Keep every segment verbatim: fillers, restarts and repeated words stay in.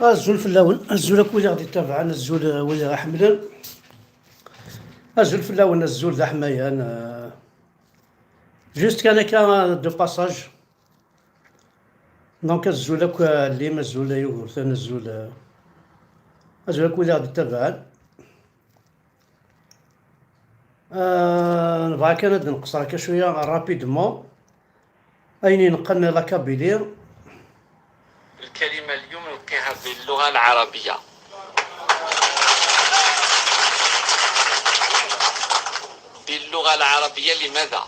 Azul fell-awen, azul akk wid i ɣ-d-ittabaɛen, azul, eh, wid i ɣ-iḥemmlen. Azul fell-awen, azul d aḥmayan. Eh, juste kan akka, eh, de passage. Donc, azul akk, eh, Lim, azul a Yugurten, azul, eh, azul akk wid i ɣ-d-ittabaɛen. Eh, nebɣa kan ad nqeṣṣer akka cwiya rapidement. Ayen ineqqen la Kabylie. الكلمة اليوم نلقيها باللغة العربية. باللغة العربية، لماذا؟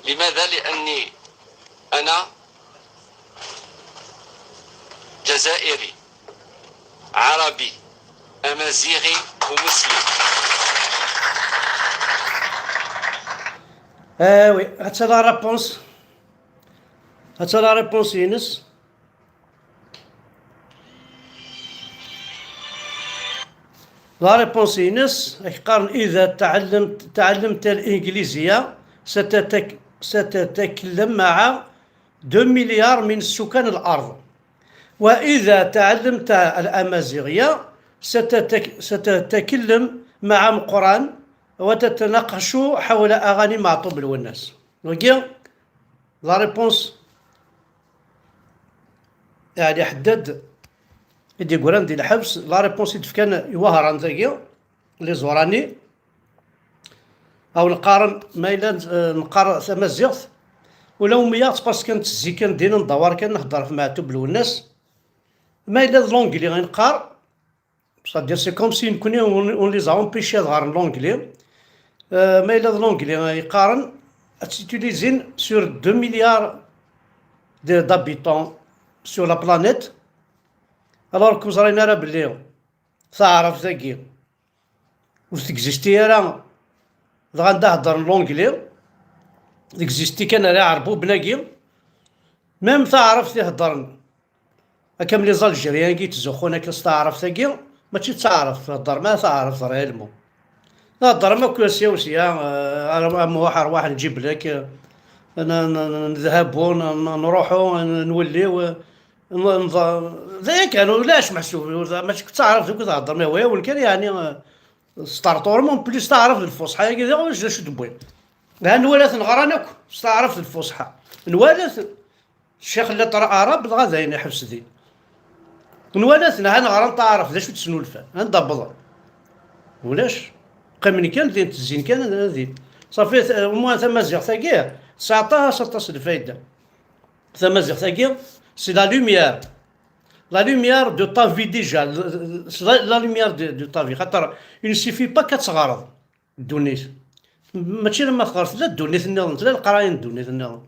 لماذا؟ لأني أنا جزائري، عربي، أمازيغي، ومسلم. Ah oui, هاتها la réponse. هاتها la réponse ينس. La réponse ينس، qqaren: إذا تعلمت، تعلمت الإنجليزية ستتك-، ستتكلم مع deux milliards من سكان الأرض، وإذا تعلمت الأمازيغية ستتك-، ستتكلم مع مقران وتتناقش حول أغاني معطوب الوناس. وقيل la réponse، يعني حدد i d-yeggran di lḥebs, la réponse i d-fkan i Wahran tagi, les Orani. Aw neqqaren, ma yella n-, neqqar tamaziɣt, ula umiyaɣ parce que nettezzi kan din, ndawar kan, nehder ɣef Meɛtub Lwennas. Ma yella d l'anglais i neqqar, c'est-à-dire, c'est comme si nekkni on, on les a empêchés ad ɣren l'anglais. Euh, ma yella d l'anglais i qqaren, ad tt-utilisent sur deux milliards de, d'habitants sur la planète. Alors, ur ẓrin ara belli taɛrabt-agi ur texisti ara, dɣa anda heddren l'anglais, texisti kan ar iɛerbuben-agi. Même taɛrabt i heddren akka am les Algériens-agi yettzuxxun akka s taɛrabt-agi, mačči d taɛrabt, thedder ma taɛrabt réellement. Thedder am akk sya u sya, eh, ar-, am Muḥ, arwaḥ nǧib lak, eh, n-, n-, n-, nedhabu, n-, n-, nruḥu, n-, nwelliw, eh, n-, n-, d aya kan, ulac meḥsub, ur, mačči d taɛrabt akk i thedder, ma hwa yawen kan, yeɛni, eh, tesṭerṭurem, en plus taɛrabt d lfuṣḥa-agi diɣ, ulac d acu d-wwin. Ha nwala-ten ɣran akk s taɛrabt d lfuṣḥa. Nwala-ten. Ccix la tra-, Arab, dɣa d ayen iḥbes din. Nwala-ten, ha neɣran taɛrabt, d acu d-snulfan? Anda wwḍen? Ulac. Qqimen kan din, ttezzin kan din. Safi, t-, au moins tamaziɣt-agi tesɛa aṭas, aṭas n lfayda. Tamaziɣt-agi, c'est la lumière. La lumière de ta vie déjà. C'est la, la lumière de, de ta vie. Xaṭer, il ne suffit pas ad teɣreḍ ddunit. Mačči alamma teɣreḍ, tella ddunit nniḍen, tella leqraya n ddunit nniḍen.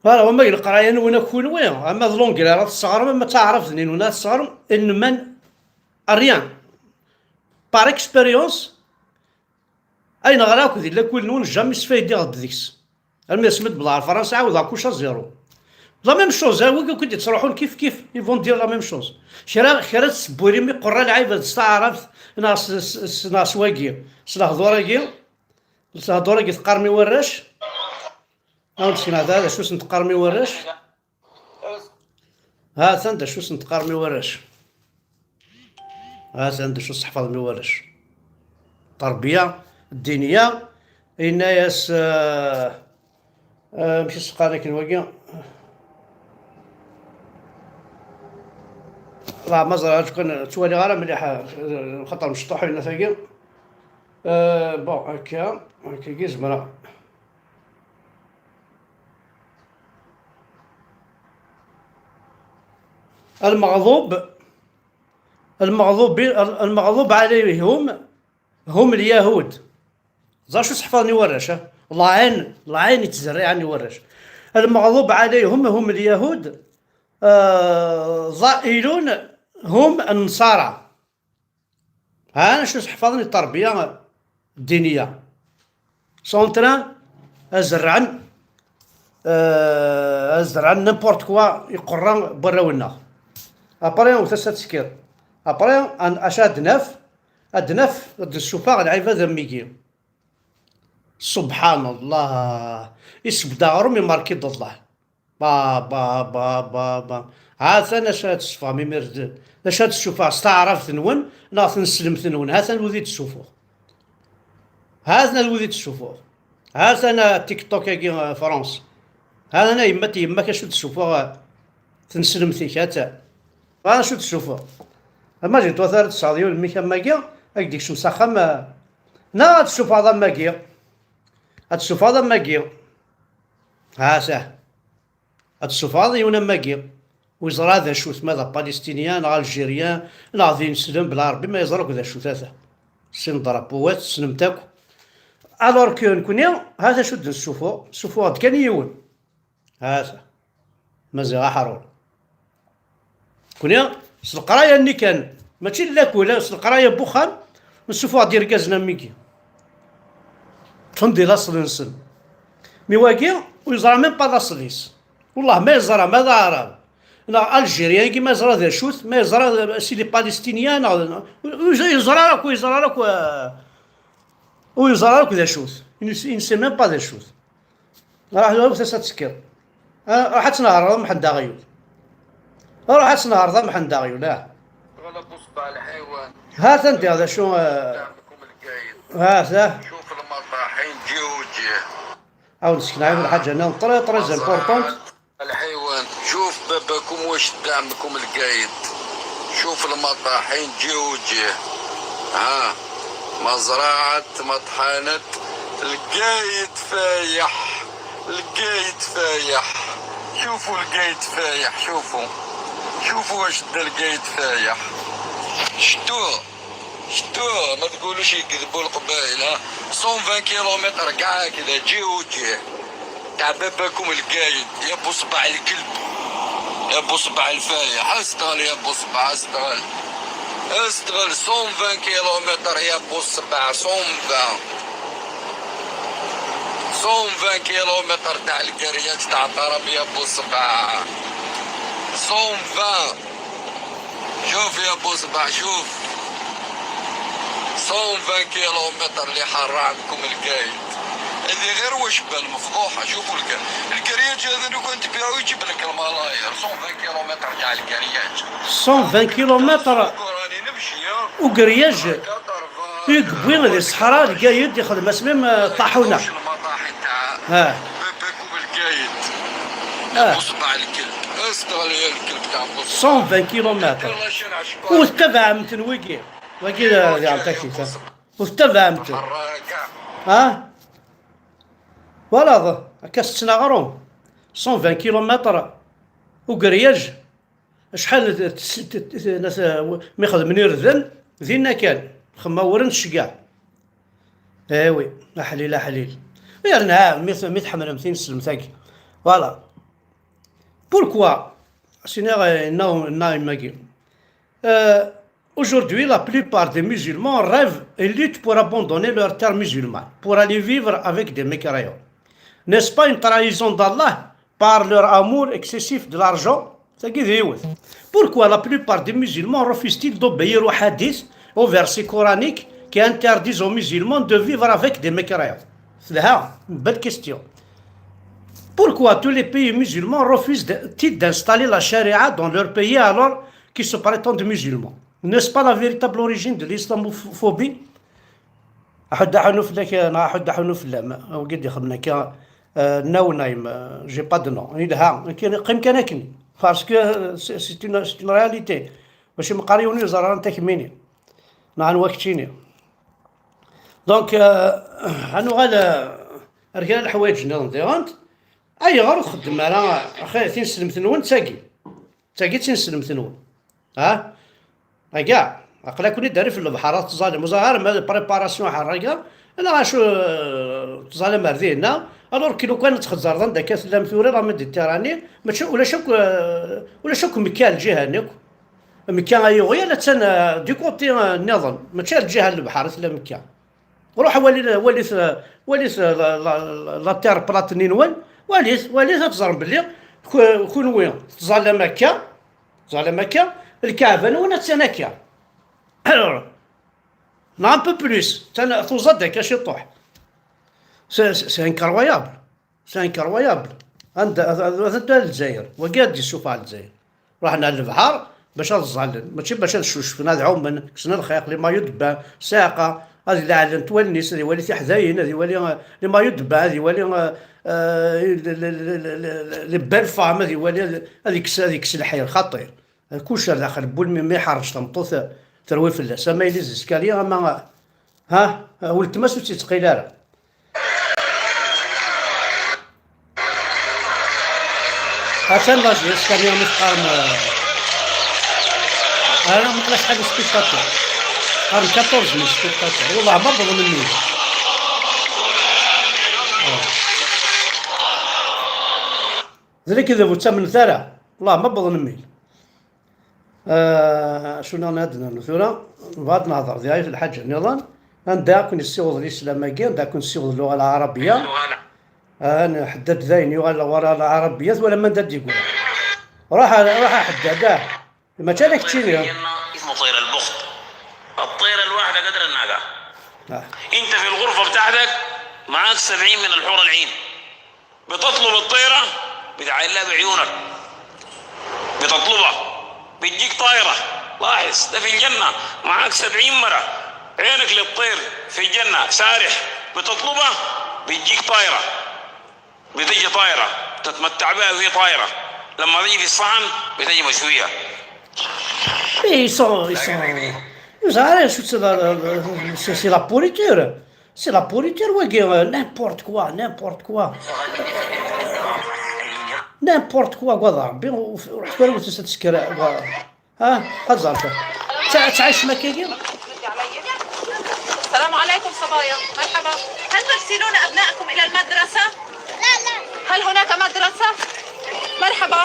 Voilà, wama d leqraya-nwen akk kunwi, ama d l'anglais ara tesseɣrem, ama d taɛrabt-nni-nwen ara tesseɣrem, il ne mène à rien. Par expérience, ayen ɣriɣ akk di lakul-nwen, jamais sfaydiɣ-d deg-s. Armi d asmi d-wwḍeɣ ɣer Fransa, ɛawdeɣ kullec à zéro. La même chose, hein, wigi akk i d-yettruḥun kif kif, ils vont dire la même chose. Kra, kra tsewwirim iqerra lɛibad s taɛrabt, neɣ s, s, s, neɣ s wagi, s lehdur-agi, s lehdur-agi teqqarem i warrac. Awen-d-sneɣ da, d acu sen-teqqarem i warrac? Ha-t-an d acu sen-teqqarem i warrac. Ha-t-an d acu tesseḥfaḍem i warrac. Terbiya ddiniya, yenna-yas, eh, eh, amek i s-qqaren akken wagi? La, ma ẓriɣ, acu kan, ttwaliɣ ara mliḥ, eh, xaṭer mecṭuḥ yenna tagi. Eh, bon, akka, akka i zemreɣ. المغضوب، المغضوب، المغضوب عليهم هم اليهود. Ẓer acu seḥfaḍen i warrac, ha? Lɛin, lɛin i ttezriɛen i warrac. المغضوب عليهم هم اليهود، آه، الضالون هم النصارى. Ha acu seḥfaḍen i tterbiya ddiniya. Sont en train ad zerrɛen, euh, ad zerrɛen n'importe quoi iqerra n warraw-nneɣ. Après, ur tasa tekkiḍ. Après, an-, acu ad naf? Ad naf, ad d-nessufeɣ lɛibad am wigi. Subḥan Allah. Isbedd aɣrum, imerki-d Allah. Ba, ba, ba, ba, ba. Ha-t-an acu ad tessufɣem imir d, d acu ad tessufɣeɣ s taɛrabt-nwen neɣ tneslemt-nwen? Ha-t-an wid i d-ssufuɣ. Ha-t-an wid i d-ssufuɣ. Ha-t-an, ah, TikTok-agi, ah, France. Ha-t-an, a yemma, yemma-k acu d-ssufuɣ, ah, tneslemt-ik, ha-t-an. Bɣan acu d-ssufuɣ. Imagine-toi tura ad tesɛuḍ yiwen mmi-k am wagi, ad k-d-ikcem s axxam, ah, neɣ ad tessufɣeḍ am wagi. Ad tessufɣeḍ am wagi. Ha-t-an. Ad tessufɣeḍ yiwen am wagi, ur yeẓra d acu-t, ma d apalistinyan, neɣ algérien, neɣ d ineslem, bla Ṛebbi ma yeẓra akk d acu-t, ata. Sin drapeau-wat, tessnem-t akk. Alors que nekni, ha-t acu d-nessufuɣ, ssufuɣ-d kan yiwen. Ha-t. Maziɣ aḥrur. Nekni, s leqraya-nni kan, mačči d lakul, s leqraya n wexxam, nessufuɣ-d irgazen am wigi. Ṭṭfen di laṣel-nsen. Mi wagi, ur yeẓra même pas laṣel-is. Wellah, ma yeẓra, ma d aɛrab, neɣ algérien-agi, ma yeẓra d acu-t, ma yeẓra si les palestiniens, neɣ, ur, ur yeẓra ara akk, ur yeẓra ara akk, euh, ur yeẓra ara akk d acu-t. Il ne sait, il ne sait même pas d acu-t. Raḥ, ruḥ ad tekkiḍ. Ah, ruḥ ad tnehreḍ a Mḥend Aɣyul. Ruḥ ad tnehreḍ a Mḥend Aɣyul, ah. Ɣleb uṣbeɛ lḥiwan. Ha-t-an diɣ d acu, ah. Dɛemkum lgayed. Ha-t-a. Cuf lmaṭaḥin ǧih u ǧih. Aw, nesken ɛiwed lḥaǧa-nniḍen très, très importante. الحيوان، شوف باباكم واش دعمكم القايد. شوف المطاحين جي وجيه. ها، مزرعة مطحنة. القايد فايح، القايد فايح. شوفوا القايد فايح، شوفوا. شوفوا واش دا القايد فايح. شتوه. شتوه، ما تقولوش يكذبوا القبايل، ها؟ مية وعشرين كيلومتر كاع هكذا، جي وجيه. تاع باباكم القايد، يا بو صبع الكلب. يا بو صبع الفايح، استغل يا بو صبع، استغل. استغل، مية وعشرين كيلومتر يا بو صبع، مية وعشرين. مية وعشرين كيلومتر تاع الكريات تاع طرب يا بو صبع. مية وعشرين. شوف يا بو صبع، شوف. مية وعشرين كيلومتر اللي حرامكم القايد. اللي غير واش بان مفضوحة، شوفوا الك-، الكريات هذا لو كان تبيعو يجيب لك الملاير. مية وعشرين كيلومتر تاع الكريات. مية وعشرين كيلومتر. راني نمشي، ها. وكرياج. هكا ضربة. يقبل هذه الصحراء، القايد يخدم اسمه، آه، طاحونة. المطاحن تاع. اه. باباكم القايد. اه. مصبع الكلب. استغل يا الكلب تاع مصبع. مية وعشرين كيلومتر. يلا شنو عشقون. وتبع متن ويكي. ويكي يا عم تاكسي. وتبع متن. ها؟ Voilà، هكا ستنا غروم. مية وعشرين كيلومتر. وكرياج. شحال ت-، ت-، ت-، ت-، ناس، آه، ما يخدمن يردن، دينا كان. خما ورن الشقاع. ايوي، احليل، احليل. غير نعم، مي ث-، مي تحملم ثين سلم ثاقي. Voilà. Pourquoi؟ سينا غا-، ناو-، نايم ماكي. Euh, aujourd'hui, la plupart des musulmans rêvent et luttent pour abandonner leur terre musulmane, pour aller vivre avec des mécréants. N'est-ce pas une trahison d'Allah par leur amour excessif de l'argent? Tagi d yiwet. Pourquoi la plupart des musulmans refusent-ils d'obéir aux hadiths, aux versets coraniques qui interdisent aux musulmans de vivre avec des mécréants? C'est là une belle question. Pourquoi tous les pays musulmans refusent-ils d'installer la charia dans leur pays alors qu'ils se prétendent musulmans? N'est-ce pas la véritable origine de l'islamophobie? أحد أحنو فلاك، أنا أحد أحنو فلام، وقد يخمنا كا، آه، no name، آه، j'ai pas de nom. يلها، كاين قيم كان أكني. Parce que c'est, c'est une, c'est une réalité. ماشي مقاري وني زران تكميني. نعن وقتيني. Donc, آه، أنو غال، آه، رجال الحوايج نظن ديغنت. أي غير تخدم أنا، أخي، تنسلم ثنون تاقي. تاقي تنسلم ثنون. ها؟ Regarde، aql-aken-id ar في البحر, ad teẓẓalem, ur ẓriɣ ara ma d préparation ḥerraga, neɣ acu, euh, teẓẓalem ar dinna, alors que lukan ad txezzreḍ anda akka tellam tura, la Méditerranée, mačči, ulac akk, euh, ulac akk Mekka ar lǧiha-nni akk. Mekka ay uɣyal attan, euh, du côté, euh, nniḍen, mačči ar lǧiha n lebḥer i tella Mekka. Ruḥ wali, walit, walit la, la, la, la terre plate-nni-nwen, walit, walit ad teẓrem belli ku-, kunwi teẓẓalem akka, teẓẓalem akka, lkaɛba-nwen attan akka. Alors, neɣ un peu plus, attan tuẓa-d akka ciṭuḥ. C'est, c'est, c'est incroyable. C'est incroyable. Anda ad, ad, ad, ad Lezzayer, wagi ad d-yessufeɣ Lezzayer. Ruḥen ar lebḥer bac ad ẓẓallen, mačči bac ad ccucfen, ad ɛummen, kksen lxiq, les maillots de bain, ssiɛqa, ad leɛlent wallen-is, ad iwali tiḥdayin, ad iwali, eh, les maillots de bain, ad iwali, eh, eh, les, les, les, les, les belles femmes, ad iwali, ad, ad ikkes, ad ikkes lḥir, xaṭi. Kullec ar daxel n wul, mi, mi iḥerrej tameṭṭut, terwi fell-as. Ama yella les escaliers, ama, ha, weltma-s ur tt-yettqil ara. Atan la escalier mi teqqarem, eh, ara meqqel acḥal n spectateurs. Teqqarem quatorze mille spectateurs. Wallah ma wwḍen mille. Ah. D nekk d bu ttamnet ara. Wallah ma wwḍen mille. Ah, acu nniḍen ad d-nernu tura? Nebɣa ad nehḍer di yiwet lḥaǧa nniḍen. Anda ad ken-yessiweḍ lislam-agi? Anda ad ken-yessiweḍ lluɣa lɛarabiya? Ah, n-, ḥeddad dayen yuɣal ɣer lɛarabiya, twala manda d-yeggul. Ruḥ a, ruḥ a ḥeddad, ah. Mačči ala keččini. في الجنة اسمه طير البخت. الطيرة الواحدة قدر الناقة. Ah. انت في الغرفة بتاعتك معاك سبعين من الحور العين. بتطلب الطيرة، بتعاين لها بعيونك، بتطلبها، بتجيك طايرة. لاحظ، ده في الجنة، معاك سبعين مرة، عينك للطير في الجنة سارح، بتطلبها، بتجيك طايرة، بتجي طايرة، تتمتع بها وهي طايرة، لما تجي في الصحن بتجي مشوية. Eh, ils sont, ils sont, ils arrêtent, c'est la, la, la, c'est, c'est la pourriture. C'est la pourriture, wagi, euh, n'importe quoi, n'importe quoi. N'importe quoi, quoi, d Rebbi, ur, ur ḥṣu ara ur tessa teskra, wa. Ha, ad ẓer ta. Ta, ttɛicem akkagi? السلام عليكم صبايا، مرحبا. هل ترسلون أبناءكم إلى المدرسة؟ هل هناك مدرسة؟ مرحبا.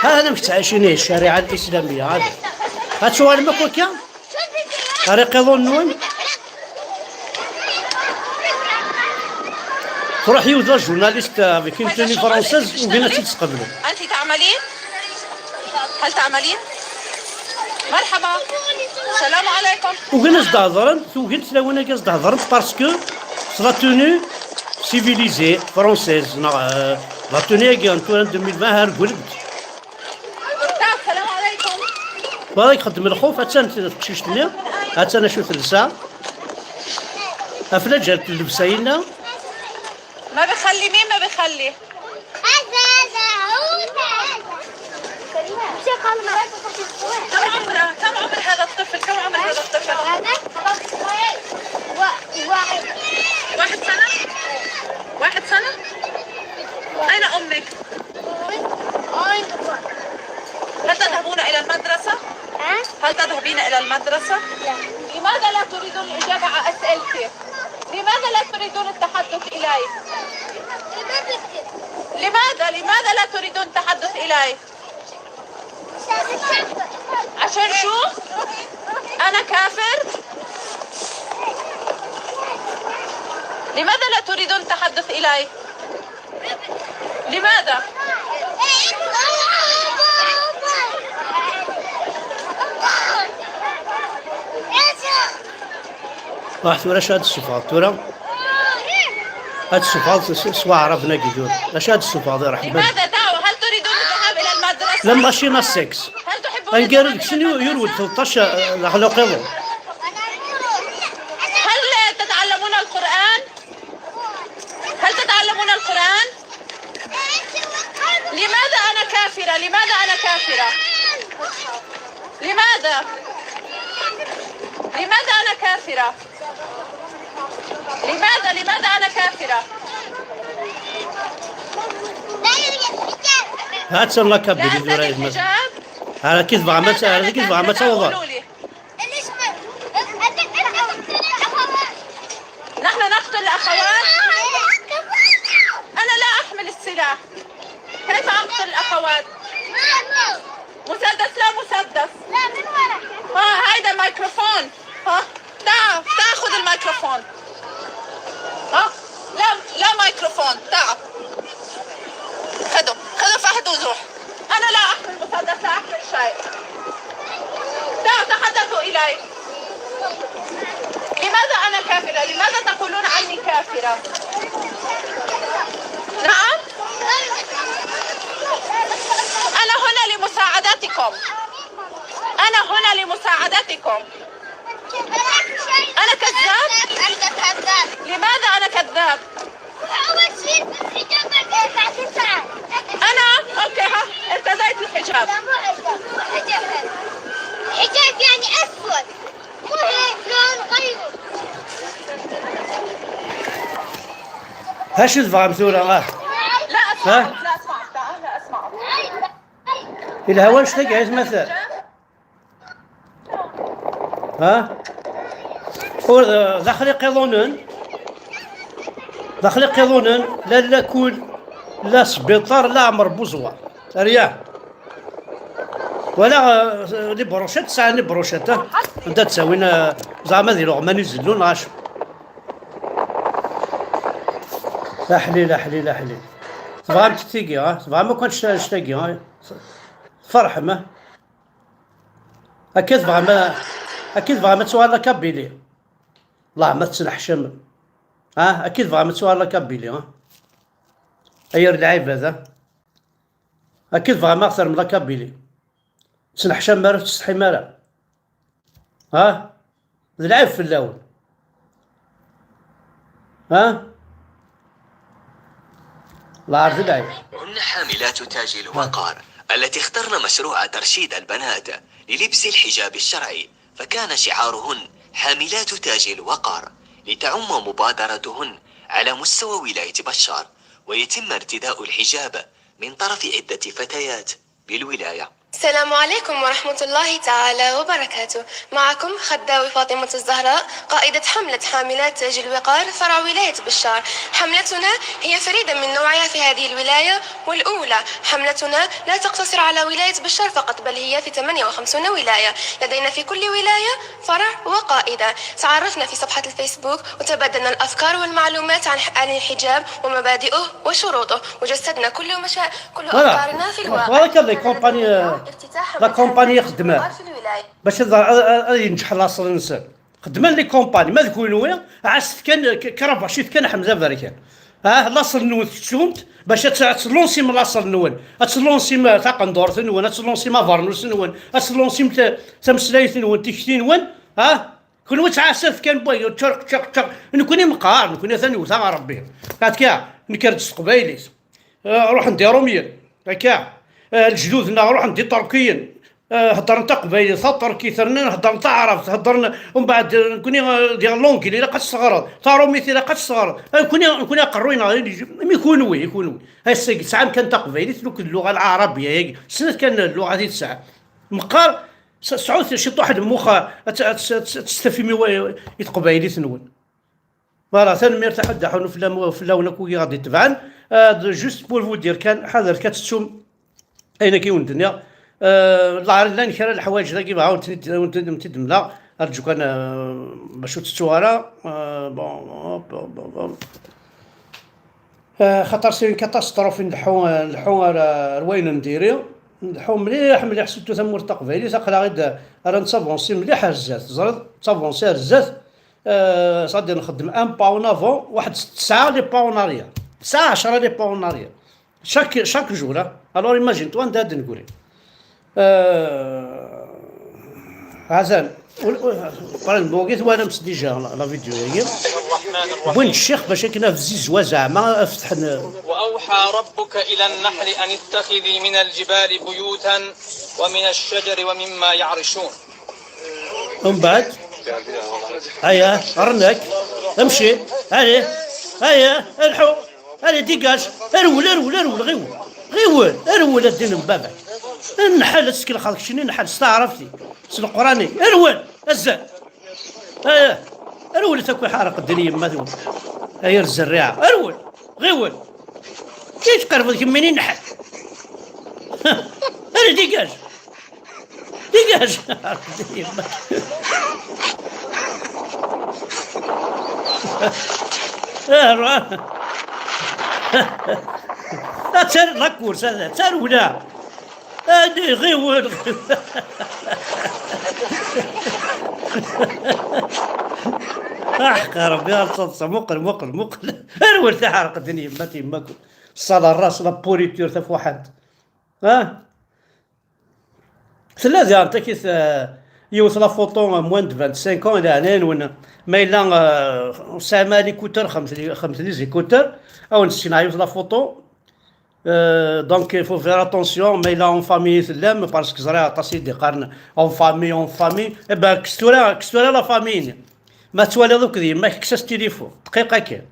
Ha, amek ttɛicin i ccariɛa l-islamiyya, ha? Ad tuɣalem akk akka? Ar iqiḍun-nwen? Truḥ yiwet d journaliste avec une tenue française, ugin ad tt-id-sqeblen. أنت تعملين؟ هل تعملين؟ مرحبا. السلام عليكم. Ugin ad s-d-hedren, tugin tlawin-agi ad s-d-hedren parce que c'est la tenue civilisée française, neɣ, euh, la tenue-agi n tura n deux mille vingt, ha, reggel-d. السلام عليكم. Wa ad ixeddem lxuf, attan teqcict-nni, attan acu telsa. Aflaǧal n llebsa-inna. ما بخلي، مين ما بخلي؟ كم عمره؟ كم عمر هذا الطفل؟ كم عمر هذا الطفل؟ واحد سنة؟ واحد سنة؟ أين أمك؟ هل تذهبون إلى المدرسة؟ ها؟ هل تذهبين إلى المدرسة؟ لا. لماذا لا تريدون الإجابة على أسئلتي؟ لماذا لا تريدون التحدث إلي؟ لماذا؟ لماذا لا تريدون التحدث إلي؟ عشان شو؟ أنا كافر؟ لماذا لا تريدون التحدث إلي؟ لماذا؟ Ruḥ tura, acu ad d-tessufɣeḍ tura? Ad tessufɣeḍ s, s, s waɛraben-agi tura. Acu ad d-tessufɣeḍ, iṛeḥm-, لماذا تعوا؟ هل تريدون الذهاب إلى المدرسة؟ La machine à sexe. هل تحبون الذهاب إلى المدرسة؟ Angar ad kksen yu-, yurwed tleṭṭac, eh, d axluq iḍen. هل تتعلمون القرآن؟ هل تتعلمون القرآن؟ لماذا أنا كافرة؟ لماذا أنا كافرة؟ لماذا؟ لماذا أنا كافرة؟ لماذا؟ لماذا أنا كافرة؟ Ha-tt-an la Kabylie tura, yemma. Ar akka i tebɣam ad, ar akka i tebɣam ad tawḍem. نحن نقتل الأخوات؟ أنا لا أحمل السلاح. كيف أقتل الأخوات؟ مسدس، لا مسدس. لا، من ورا. ها، هيدا ميكروفون. ها، تعا، تعا خذ الميكروفون. ها، لا، لا ميكروفون، تعا. خذوا، خذوا فهد وزوح. أنا لا أحمل مسدس، لا أحمل شيء. تعا، تحدثوا إلي. لماذا أنا كافرة؟ لماذا تقولون عني كافرة؟ أنا هنا لمساعدتكم. أنا هنا لمساعدتكم. أنا كذاب؟ لماذا أنا كذاب؟ أنا، أوكي، ها، ارتديت الحجاب. حجاب يعني أسود. مو هيك لون غيره. Acu tebɣam tura? Ah. لا أسمع، لا أسمع، لا أسمع. Yelha wanect-agi, ay atmaten. Ha? Ur d, daxel iqiḍunen. Daxel iqiḍunen, la lakul, la sbiṭar, la ɛmer buẓwa. Rya. Wala, eh, les brochettes, sɛan les brochettes, ah. Anda ttawin, eh, zeɛma di leɣman izellun, neɣ acu? Aḥlil, aḥlil, aḥlil. Tebɣam tigi, ah? Tebɣam akk annect-, annect-agi, ah? Tferḥem, ah? Akka tebɣam, akka tebɣam ad tuɣal la Kabylie? Allah ma tettneḥcamem. Ah, akka tebɣam ad tuɣal la Kabylie, ah? Ay ar lɛibad, ah? Akka tebɣam ad term la Kabylie? Tettneḥcam ara, ur tettsetḥim ara. Ah? D lɛib fell-awen. Ah? Lɛar d lɛib. هن حاملات تاج الوقار التي اخترن مشروع ترشيد البنات للبس الحجاب الشرعي، فكان شعارهن حاملات تاج الوقار، لتعم مبادرتهن على مستوى ولاية بشار، ويتم ارتداء الحجاب من طرف عدة فتيات بالولاية. السلام عليكم ورحمة الله تعالى وبركاته. معكم خداوي فاطمة الزهراء، قائدة حملة حاملات تاج الوقار فرع ولاية بشار. حملتنا هي فريدة من نوعها في هذه الولاية، والأولى. حملتنا لا تقتصر على ولاية بشار فقط، بل هي في ثمانية وخمسين ولاية. لدينا في كل ولاية فرع وقائدة. تعرفنا في صفحة الفيسبوك وتبادلنا الأفكار والمعلومات عن عن الحجاب ومبادئه وشروطه، وجسدنا كل مشا... كل أفكارنا في الواقع. Voilà, les compagnies, euh, la compagnie خدمة. باش ad yenǧeḥ laṣel-nsen. Xedmen les compagnies, ma d kunwi, ɛasset kan, k-, krabac-it kan, Ḥemza Berkan. Ah, laṣel-nwen tettum-t bac ad t-, ad tlunsem laṣel-nwen, ad tlunsem, eh, taqendurt-nwen, ad tlunsem abernus-nwen, ad tlunsem ta-, tameslayt-nwen, tikti-nwen, ah, kunwi ttɛasset kan, boy, ččerq, ččerq, ččerq. Nekni meqqar, nekni atan iwet-aɣ Rebbi. Akka, nekker-d s teqbaylit. Eh, ruḥen-d Iṛumyen, akka. Eh, lejdud-nneɣ ruḥen-d Iṭerkiyen. Eh, heddren taqbaylit, taṭerkit, rnan heddren taɛrabt, heddren, umbeɛd, eh, nekni, eh, diɣ l'anglais ilaq ad tesɣereḍ, taṛumit ilaq ad tesɣereḍ. Eh, nekni, nekni aqerruy-nneɣ, imi kunwi, i kunwi. Ass-agi tesɛam kan taqbaylit, lukan lluɣa lɛarabiya-yagi, snat kan lluɣat i tesɛam. Meqqar, s-, sɛut ciṭuḥ n lmux, ad t-, ad t-, ad t-, ad testafim i wa-, i teqbaylit-nwen. Voilà, tanemmirt a Ḥudda Ḥunu fell-am, fell-awen akk wigi ɣ-d-itebɛen. Ah, d-, juste pour vous dire kan, ḥadret kan tettum ayen akka i wen-d-nniɣ. Ah, la-, llan kra n leḥwayeǧ dagi bɣiɣ ad wen-ten-id-, ad wen-ten-id-mleɣ. Rǧu kan, ah, bac ur tettuɣ ara. Ah, bon, hop, hop, hop, hop. Ah, xaṭer c'est une catastrophe, nleḥḥu, nleḥḥu ar, ar wayen n diri. Nleḥḥu mliḥ, mliḥ, surtout tamurt taqbaylit, aql-aɣ-id ara nettavansi mliḥ ar zdat. Teẓriḍ, nettavansi ar zdat. Euh, ça veut dire nxeddem un pas en avant, waḥed tesɛa les pas en arrière. Tesɛa ɛecra les pas en arrière. Chaque, chaque jour, hein. Alors imagine-toi anda ad negri. Euh, Azan. Ul-, ul-, pardon, bugit walam déjà la, la vidéo-agi. Wwin-d ccix bac akken ad zzizwa zeɛma ad fetḥen. وأوحى ربك إلى النحل أن اتخذي من الجبال بيوتا ومن الشجر ومما يعرشون. Umbeɛd, aya, rnek, amci, allez, aya, lḥu, allez, dégage, rwel, rwel, rwel, ɣiwel, ɣiwel, rwel a ddin n baba-k. Nḥal ad tkelxeḍ keččini, nḥal s taɛrabt-ik, s leqran-ik, rwel, azal. Aya, rwel, takk iḥerq ddin yemma-twen. Ay ar zerriɛa, rwel, ɣiwel. Kif tqerbeḍ kemmini nḥal. Allez, dégage. Dégage. Ah, ra-, ah, tar-, la course, ah, tarewla. Ah, ɣiwel, ɣiwel. Aḥeq Rebbi, ar taḍsa, muqel, muqel, muqel. Rwel taḥerqet n yemma-k, yemma-k. Ṣṣala n ras, la pourriture tafuḥant. Ah, tella diɣen takit, eh, yiwet la photo, eh, moins de vingt-cinq ans, leɛnaya-nwen. Ma yella, eh, tesɛam les écouteurs, xemt les écouteurs, ad wen-d-ssekneɣ yiwet la photo. Euh, donc, il faut faire attention, ma yella en famille i tellam, parce que ẓriɣ aṭas i d-iqqaren en famille, en famille. Eh ben, kkes tura, kkes tura la famille-nni. Ma twaliḍ akked yemma-k, kkes-as tilifu. Dqiqa kan.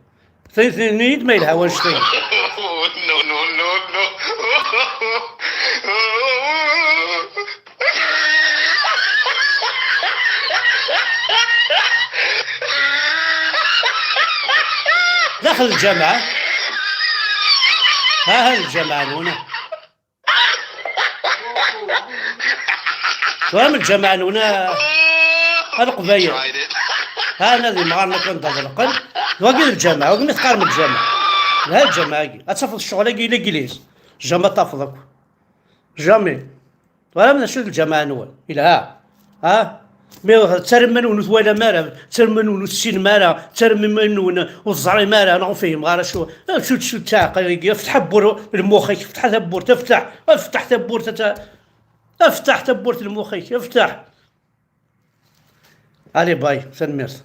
Tenni-yi-d ma yelha wannect-agi. No, no, no, no. Daxel lǧameɛ. Ha, ha, lǧameɛ-nwen. Twalam lǧameɛ-nwen a, a Leqbayel? Ha, nadi mɣaren akk anda ḍelqen. D wagi d lǧameɛ, wagi mi teqqarem lǧameɛ. Ha, lǧameɛ-agi. Ad tafeḍ ccɣel-agi i l'église. Jamais ad tafeḍ akk. Jamais. Twalam d acu d lǧameɛ-nwen? Yelha. Ha? Mi ttarem iman-nwen ur twalam ara, ttarem iman-nwen ur tessinem ara, ttarem iman-nwen ur teẓrim ara, neɣ ur fhimeɣ ara acu, acu, acu d taɛeqqa-agi? Fteḥ abur, lmux-ik, fteḥ tawwurt, fteḥ, fteḥ tawwurt, fteḥ tawwurt lmux-ik, fteḥ. Allez, bye, tanemmirt.